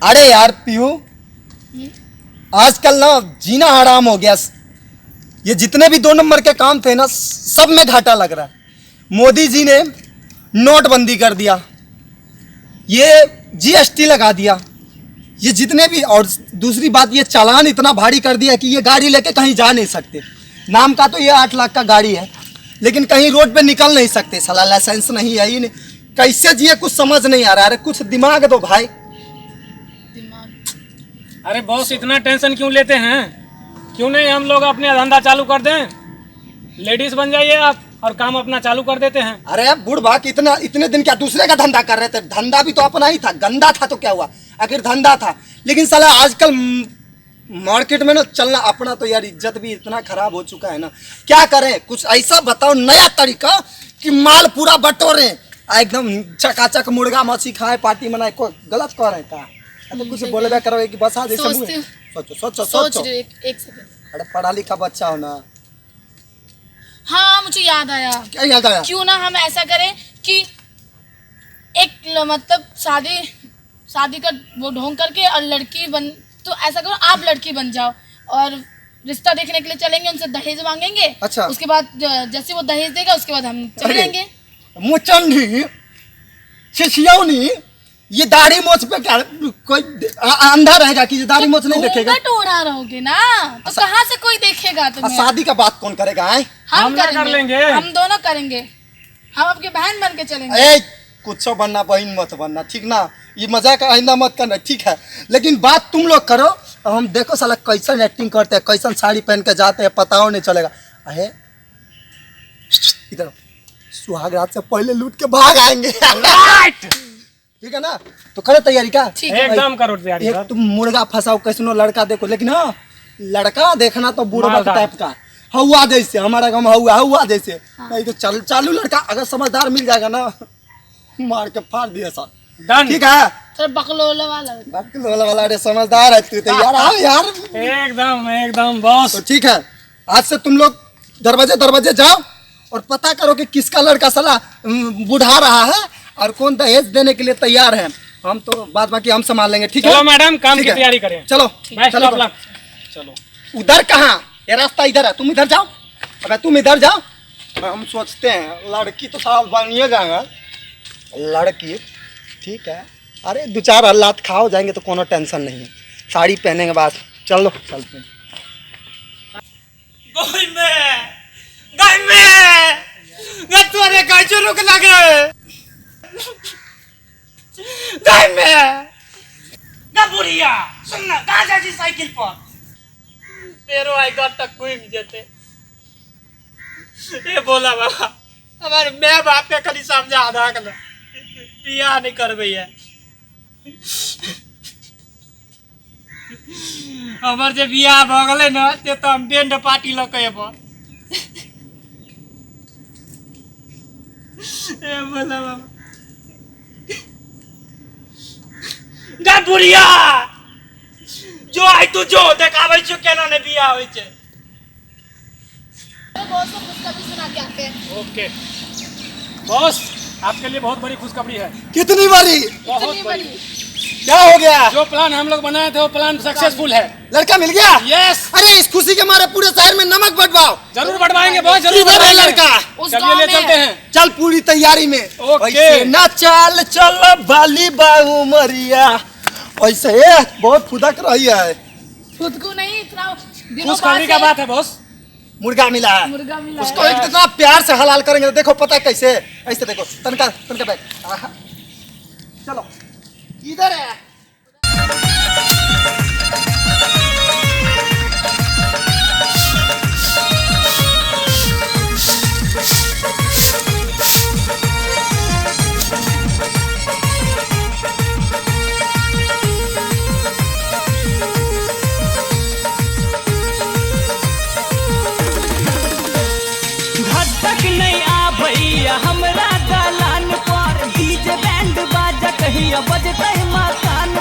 अरे यार पीहू, आजकल ना जीना हराम हो गया। ये जितने भी 2 नंबर के काम थे ना, सब में घाटा लग रहा है। मोदी जी ने नोटबंदी कर दिया, ये जीएसटी लगा दिया, ये जितने भी, और दूसरी बात ये चालान इतना भारी कर दिया कि ये गाड़ी लेके कहीं जा नहीं सकते। नाम का तो ये 8 लाख का गाड़ी है, लेकिन कहीं रोड पे निकल नहीं सकते, साला लाइसेंस नहीं है ही नहीं। कैसे जिए कुछ समझ नहीं आ रहा है। अरे कुछ दिमाग दो भाई। दिमाग। अरे बॉस इतना टेंशन क्यों लेते हैं? क्यों नहीं हम लोग अपने धंधा चालू कर दें? लेडीज बन जाइए आप और काम अपना चालू कर देते हैं। अरे अब बूढ़ भाग, इतना इतने दिन क्या दूसरे का धंधा कर रहे थे? धंधा भी तो अपना ही था, गंदा था तो क्या हुआ, आखिर धंधा था। लेकिन साला आजकल मार्केट में ना चलना अपना तो यार इज्जत भी इतना खराब हो चुका है ना, क्या करें? कुछ ऐसा बताओ नया तरीका कि माल पूरा बटोरे, एकदम चकाचक मुर्गा मछली खाए, पार्टी मनाए। को गलत कह रहे हैं का? अरे कुछ बोलबे करो कि बस आज ऐसे सोचती मुँह- हूँ। सोचो सोचो सोच सोचो। रही हूँ, एक सेकंड। अरे पढ़ा लिखा बच्चा हो ना। हाँ मुझे याद आया। क्या याद आया? क्यों ना हम ऐसा करें कि एक मतलब शादी शादी का वो ढोंग करके और लड़की बन, तो ऐसा करो आप लड़की बन जाओ और रिश्ता देखने के लिए चलेंगे, उनसे दहेज मांगेंगे। अच्छा। उसके बाद जैसे वो दहेज देगा उसके बाद हम चले अरे। जाएंगे। मुचंडी छिछियौनी, ये दाढ़ी मोछ पे क्या कोई अंधा रहेगा कि ये दाढ़ी मोछ नहीं देखेगा? घूंघट ओढ़ा रहोगे ना तो कहाँ से कोई देखेगा तुम्हें? शादी का बात कौन करेगा? आए? हम हम ना कर करेंगे, लेंगे। हम दोनों करेंगे, हम आपकी बहन बन के चलेंगे। ए कुछ बनना बहन मत बनना, ठीक ना? ये मजाक आइंदा मत करना, ठीक है? लेकिन बात तुम लोग करो, अब हम देखो साला कैसन एक्टिंग करते हैं, कैसन साड़ी पहन के जाते हैं, पता नहीं चलेगा। अरे इधर सुहाग रात से पहले लूट के भाग आएंगे, ठीक है ना? तो करो तैयारी का। ठीक है। एकदम करो तैयारी एक सर। तुम मुर्गा फंसाओ, कैसनो लड़का देखो, लेकिन हाँ लड़का देखना तो बुढ़वा मालदार। टाइप का, हौवा जैसे, हमारा गाँव में हौवा हौवा जैसे। नहीं तो चालू लड़का अगर समझदार मिल जाएगा ना, मार के फाड़ दिया सर। डन। ठीक है। थोड़ा बकलोला वाला। बकलोला वाला, अरे समझदार है तू तो यार, आओ यार। एकदम एकदम बॉस। तो ठीक है, आज से तुम लोग दरवाजे दरवाजे जाओ और पता करो कि किसका लड़का साला बुढ़ा रहा है और कौन दहेज देने के लिए तैयार है। हम तो बात बाकी हम संभाल लेंगे, ठीक है? चलो मैडम काम ठीक की है। तैयारी करें। चलो बेस्ट चलो। ऑफ लक। चलो उधर कहाँ, ये रास्ता इधर है, तुम इधर जाओ। अबे तुम इधर जाओ। हम सोचते हैं लड़की तो साहब बनिए जाएगा लड़की, ठीक है। अरे 2-4 लात खाओ जाएंगे तो कोनो टेंशन नहीं है, साड़ी पहनेंगे बस। चलो चलते हैं। गाय में गाय में मैं तोरे गाय जो रुक लगे गाय में गा बुढ़िया सुन ना, कहाँ जाती साइकिल पर तेरो आई गट तक घूम जेते। ए बोला बाबा हमारे मैं बाप के खाली समझा दा के बियाह नहीं करबे है। हमर जे बियाह भऽ गेलै ने से तऽ हम बैंड पार्टी लऽ कऽ एबो। ए बोला बाबा गा बुढ़िया जो आई तू जो देखाबै छियौ केना ने बियाह होइ छै। बॉस को खुशखबरी सुना के आते हैं। ओके बॉस, आपके लिए बहुत बड़ी खुशखबरी है। कितनी बड़ी? बहुत इतनी बड़ी। बड़ी। क्या हो गया? जो प्लान हम लोग बनाए थे वो प्लान सक्सेसफुल है। लड़का मिल गया? यस। अरे इस खुशी के मारे पूरे शहर में नमक बंटवाओ। जरूर बंटवाएंगे बॉस, जरूर किधर है बंटवाएंगे। लड़का? उस चलिए गांव ले में चलते हैं। चल पूरी तैयारी में। ओके। ऐसे ना चल चल बाली बाबू मरिया, ऐसे बहुत फुदक रही है। खुद को नहीं इतना दिनों खुशखबरी बाद का से बात है बॉस, मुर्गा मिला है। मुर्गा मिला उसको है। एक इतना प्यार से हलाल करेंगे, देखो पता है कैसे, ऐसे देखो तनका तनका बैठ। आहा। चलो इधर है। घटक नहीं आबैया हमरा दलान पर, डीजे बैंड बाजा कहिया बजतै मकान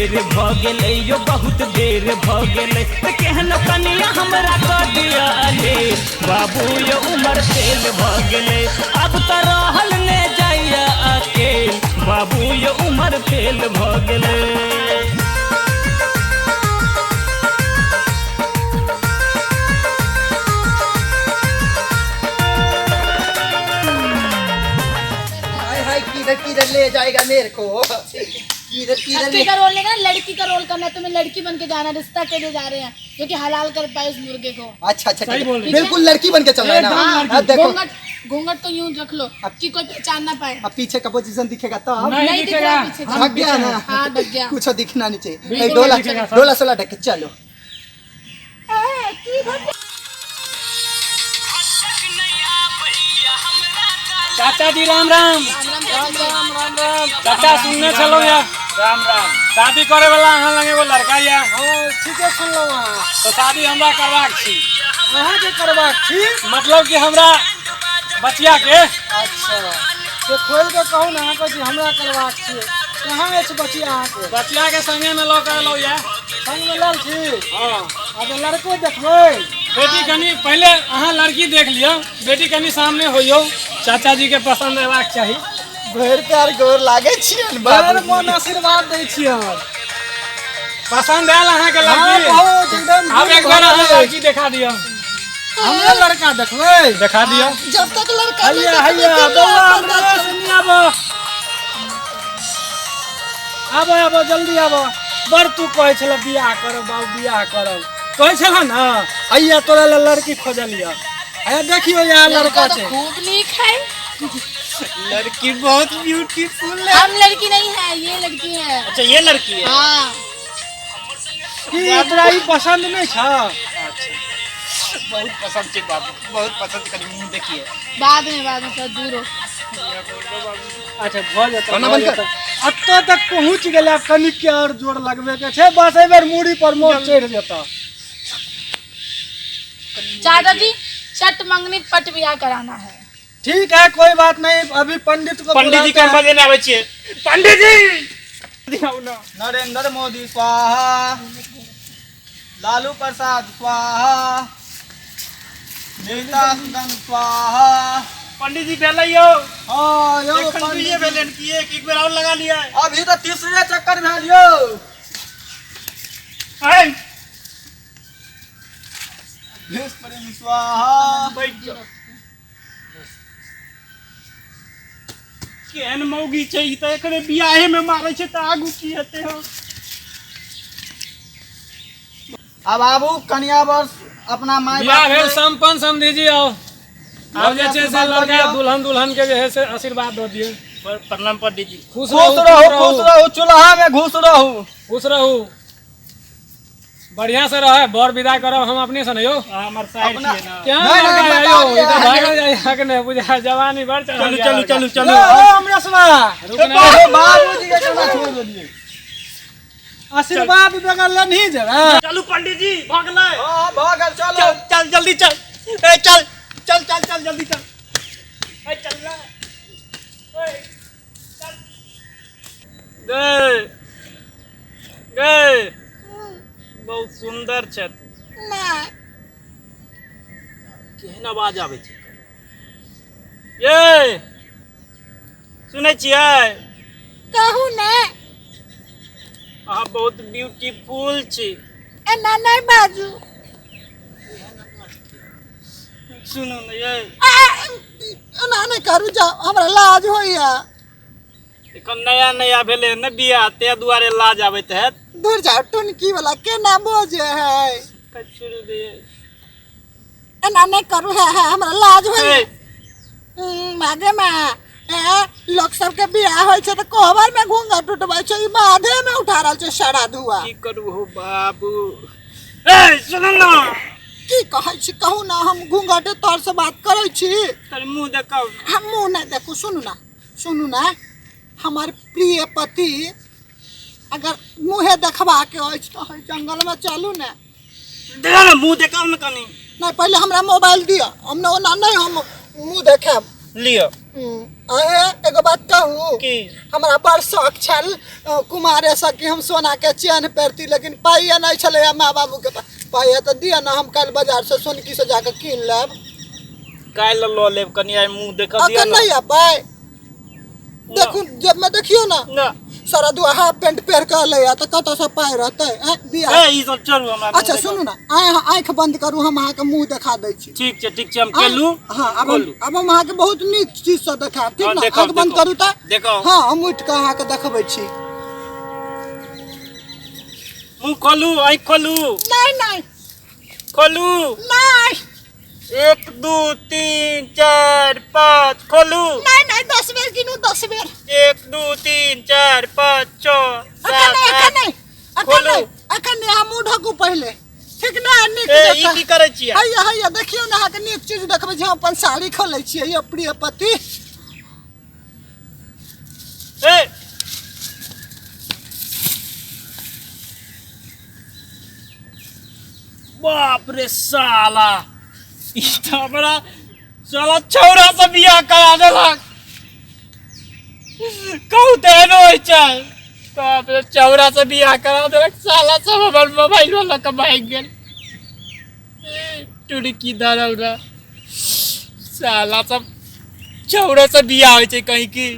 देर भ गेलै यो, बहुत देर भ गेलै। त केहन कनिया हमरा कऽ दिया अहे बाबू यो, उमर फेल भ गेलै। अब त रहल ने जाइया अकेल बाबू यो, उमर फेल भ गेलै। हाय हाय, किधर किधर ले जाएगा मेरे को, किधर किधर लड़की ले। का रोल लेना, लड़की का रोल करना है, तुम्हें लड़की बन के जाना, रिश्ता के लिए जा रहे हैं जो कि हलाल कर पाए उस मुर्गे को। अच्छा अच्छा, सही ठीक है। बोल रही है। बिल्कुल लड़की बन के चल रहा है ना। हाँ, हाँ, देखो घूंघट, घूंघट तो यूं रख लो कि कोई पहचान ना पाए। अब पीछे का पोजीशन दिखेगा तब। नहीं नहीं दिख रहा दिखेगा। है पीछे। ढक गया ना? हाँ, ढक गया। कुछ दिखना नहीं चाहिए। बिल्कुल ए, डोला नहीं दिखेगा, सर। डोला सोला ढक के चलो। चाचा जी राम राम। राम राम चाचा जी। राम राम। चाचा सुनने छलहुँ या राम राम। शादी करे वाला अहाँ लग एगो लड़का या? हाँ, ठीके सुनलहुँ अहाँ। तो शादी हमरा करबाक छी। अहाँके करबाक छी? मतलब कि हमरा बचिया के। अच्छा, से खोलि कऽ कहू ने, अहाँ कहै छी हमरा करबाक छै, कहाँ अछि बचिया अहाँके? बचिया के संगे में लऽ के एलहुँ या। संगमे लल छी? हाँ। आब लड़को देखबै? बेटी कनी पहिले अहाँ लड़की देख लिअ, बेटी कनी सामने होइयौ, चाचा जी के पसंद हेबाक चाही। भरि प्यार गोर लागे छियन बड़ बाबू। मन आशीर्वाद दै छियन। पसंद आयल अहाँके हाँ, लड़की? बहुत एकदम। आब एक बार अहाँ लड़की देखा दिअ। हमरे लड़का देखबै? देखा दिअ। जब तक लड़का नहीं हैया देखबै, हैया केना बौआ, पता हमरा चलत? सुनी, आबो आबो आबो, जल्दी आबो। बड़ तू कहै छल बियाह करब बाबू, बियाह करब कहै छल ने, हैया तोरा लए लड़की खोजलियऽ, हैया देखियो, यहाँ लड़का लड़का तो छै। खूब नीक है। लड़की बहुत ब्यूटीफुल है। हम लड़की नहीं है, ये लड़की है। अच्छा, ये लड़की है? हाँ। की तोरा ई पसंद नहीं छ? बहुत पसंद छै बाबू, बहुत पसंद। कनि मुँह देखिए। बाद में, बाद में, थोड़ा दूर हो। अच्छा, भऽ जेतौ। खाना भऽ बंद कर। जेतौ, एतऽ तक पहुँच गेलै, आब कनिक के आओर जोर लगबे के छै, बस एहि बेर मूड़ी पर मोर चढ़ि जेतौ। चाचा जी, चट मंगनी पट बियाह कराना है। ठीक है, कोई बात नहीं, अभी पंडित को पंडित जी बुलाते के हैं। बजेने आबै छियै। पंडित जी, आउ ना। नरेंद्र मोदी स्वाहा, लालू प्रसाद स्वाहा, नीता स्वाहा। पंडित जी भेलै यौ? हाँ यौ। एखन पंडित दुइये जी। भेलनि कि एक एक बेर आओर लगा लियै? अभी तो तीसरे चक्कर भेल यौ। आइ। देश प्रेमी स्वाहा। बैठ जाओ। केहन मौगी छै ई, तऽ एकरे बियाहे में मारै छै तऽ आगू की हेतै हो? अब आबू कनिया वर्ष अपना माय बियाह बाप भेल के- संपन्न। समधी जी आओ, आब जे छै से आशीर्वाद लड़का दऽ दिअ। दुल्हन दुल्हन के जे है से आशीर्वाद दऽ दियौ। प्रणाम पंडित जी। खुश खुश रहू, खुश रहू, चूल्हा में घुस रहू। खुश रहू, बढ़िया से रहे। बर विदा करब हम अपने से न यौ। हमर साइड अपना- छियै ना। क्या नहीं, लड़का नहीं, है बता यौ, ई दिया। तऽ भागल जाइ अहाँके नहि बुझाय, जवानी बड़ चढ़ल चलू या चलू लड़का। चलू चलू। यौ अमरेशवा। रुक ना। अरे बाबूजी के केना छोड़ देलियै? आशीर्वाद बगैर लेनही जेबै? चलू पंडित जी, भऽ गेलै। हाँ, भऽ गेल, चलो। चल चल, जल्दी चल, ए चल चल चल चल, जल्दी चल, ए चल ना, ए चल। गए गए, बहुत सुंदर छै तू। केहन आवाज आबै छै ये, सुनै छियै? कहू ने। अहाँ बहुत ब्यूटीफुल छी। एना नहि बाजू। सुनू ने ये। आ, एना नहि करू, जाउ, हमरा लाज होइया। एखन नया नया भेलै ने बियाह, ताहि दुआरे लाज आबैत हैत। दूर जाउ, टुनकी वाला केना बजे है। शुरू दियै। एना नहि करू, है है, हमरा लाज होइया। ए, मागे माँ, ए, लोक सबके बियाह होइ छै तऽ कोहबर में घूंघट उठबै छै, ई बाधे में उठा रहल छै सारा धुआ। की करू हो बाबू, ए सुनू ने। की कहै छी, कहू ना, हम घूंघटे तर से बात करै छी। कनि मुँह देखाउ। हम मुँह नहि देखू। सुनू ना, सुनू ना, हमर प्रिय पति, अगर मुँहे देखबाके अछि तऽ है जंगलमे चलू ने। देखा ने, मुँह देखाउ ने कनि। नहि, पहिले हमरा मोबाइल दिअ, हम ने ओना नहि हम मुँह देखायब। लिअ। अहे एगो बात कहू? की? हमरा बड़ शौक छल कुमारे से कि हम सोना के चेन पहिरती, लेकिन पाइए नहीं छलै माँ बाबू के पास। पाइए तऽ दिअ ना, हम काल्हि बाजार से सोनकी से जाके कीन लेब। काल्हि लऽ लेब, कनि आइ मुँह देखऽ दिअ अखन ना। नहीं आ पाइ। देखू जेब में देखियो ना। ना। सारा दुआ हाफ पैंट पहिर के अलै तऽ कतऽ से पाइ रहतै? आँय, बियाह। ए, ई सब छोड़ू, हमरा मुँह अच्छा देखऽ। सुनू ना, आइ अहाँ आँखि बंद करू, हम अहाँके मुँह देखा दै छी। ठीक छै, ठीक छै, हम केलू। हाँ, अब हम खोलू। अब हम अहाँके बहुत नीक चीज सब देखायब, ठीक हाँ, ना? देखाउ, आँखि बंद देखाउ। करू तऽ। देखाउ। हाँ, हम उठि कऽ अहाँके देखबै छी। मुँह खोलू, आँखि खोलू। नहीं नहीं। खोलू। नहीं। 1 2 3 4 5, खोलू। नहीं नहीं, 10 बेर गिनू, 10 बेर। 1 2 3 4 5 6 अखन 7 नहीं, अखन 8। नहीं, अखन खोलू। नहीं, अखन नहीं, हम मुँह ढकू पहिले, ठीक ना? नीक ए, ई जकाँ। की करै छियै? हैया हैया देखियौ ने, अहाँके नीक चीज देखबै छी। हम अपन साड़ी खोलै छियै यौ प्रिय पति। ए, बाप रे साला, ई तऽ हमरा साला छौड़ा से बियाह करा देलक। कहू तऽ एहनो होइ छै? बाप रे, छौड़ा से बियाह करा देलक साला सब। हमर मोबाइलो लऽ कऽ भागि गेल। टुड़की धरल रह साला सब, छौड़ो से बियाह होइ छै कहीं की?